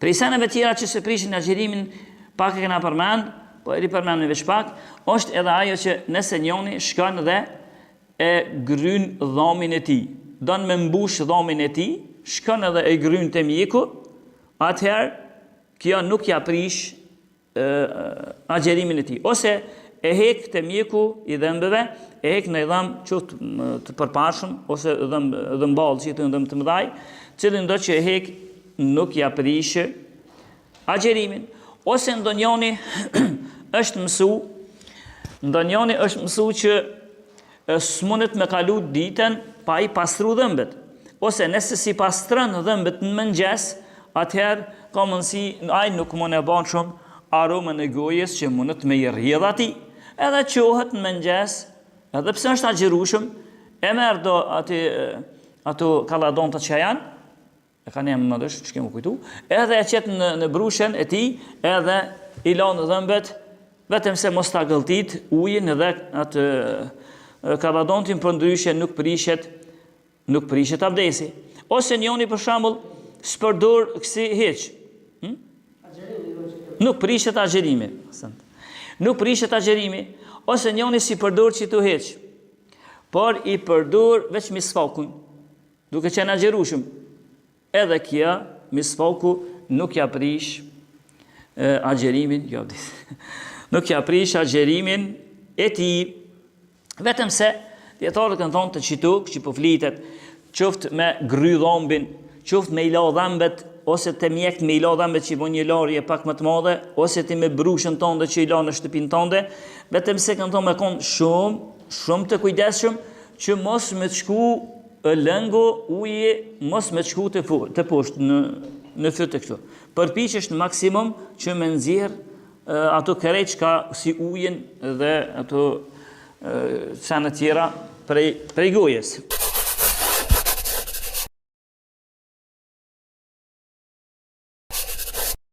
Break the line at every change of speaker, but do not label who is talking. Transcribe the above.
Prej seneve tjera që s'e prishin agjerimin, pak e kena përmend, po e ripërmendim veç pak, është edhe ajo që nëse njoni shkon dhe e gryn dhomin e tij, don me mbush dhomin e tij, shkon edhe e gryn te mjeku, atëherë kjo nuk ja prish agjerimin e tij. Ose e hek te mjeku i dhëmbëve, e hek një dhëmb qoftë të përparshëm ose dhëmb dhëmballë që i thonë dhëmb të mëdhaj, cilindo që e hek nuk ja prish agjerimin. Ose ndonjoni është mësu, ndonjoni është mësu që S'mundet me kalu ditën pa i pastru dhëmbët. Ose nëse s'i pastron dhëmbët në mëngjes, atëherë ka mundësi ai nuk mund e ban shumë aromën e gojës që mundet me i rrjedh atij. Edhe çohet në mëngjes, edhe pse është agjërueshëm, e merr do aty ato kalladonta që janë, E ka një më dësh, që kemi kujtu, edhe e qet në, në brushën e tij, edhe i lan dhëmbët, vetëm se mos ta gëlltit ujin dhe atë kalladontin përndryshe nuk prishet, nuk prishet abdesi. Ose njoni për shembull s'përdor kësi hiç. Hm? Nuk prishet agjërimi. Nuk prishet agjërimi. Ose njoni s'i përdor qito hiç. Por i përdor veç misvakun. Duke qenë agjërueshëm, edhe kjo misvaku nuk ja prish agjerimin, jo, nuk ja prish agjerimin e tij, vetëm se dijetarët kanë thonë te qito që po flitet, qoftë me gry dhombin, qoftë me i la dhëmbët, ose te mjekt me i la dhëmbët që i bon një larje pak më të madhe, ose ti me brushën tënde që i la në shtëpinë tënde, vetëm se kanë thonë me konë shumë, shumë të kujdesshëm, Që mos me të shku lëngu, uji, mos me të shku te, te poshtë në, në fyt e kështu. Përpiqesh në maksimum që me nxjerr ato krejt çka si ujin dhe ato sene tjera prej, prej gojës.